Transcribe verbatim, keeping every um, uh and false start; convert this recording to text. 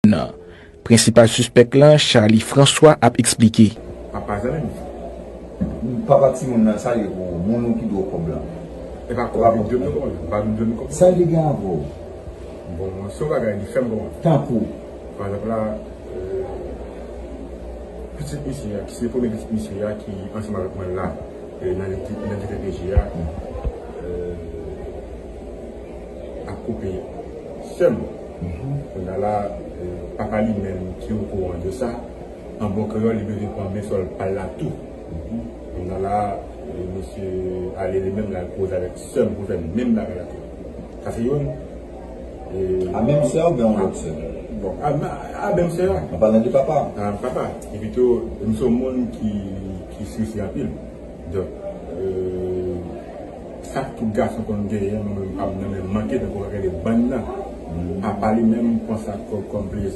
Nan. Prensipal sispèk lan, Charly François, ap eksplike. Papa zanmi m. Papa timoun nan, sa ye pou moun ou ki dwe kòb lan. E pa kòb li dwe m kòb. Pa li dwe m kòb. Sa li gen avè w? Bon, se yon bagay li fè m kòman. Tankou. Pa egzanp la, euh, pitit misye a, ki se premye pitit misye a, ki ansanm avèk mwen la, euh, nan D P G a, euh, ap koupe sè m. Kounye a la, euh, papa li menm ki okouran de sa, an bon kreyòl, li bezwen pran men sòl pa l la tou. Kounye a la, euh, misye ale li menm, l al koze avèk sè m pou fè menm bagay la tou. Sa se youn. A menm sè oubyen yon lòt sè? Bon, a, a menm sè a. An palan de papa. A papa. Epi tou, m se yon moun ki, ki strese anpil. Donk, euh, sa tout gason konn genyen, mwen menm pa m nan menm manke, tankou w ka rele bann nan. Papa li menm pran sa kò- kòm plezi.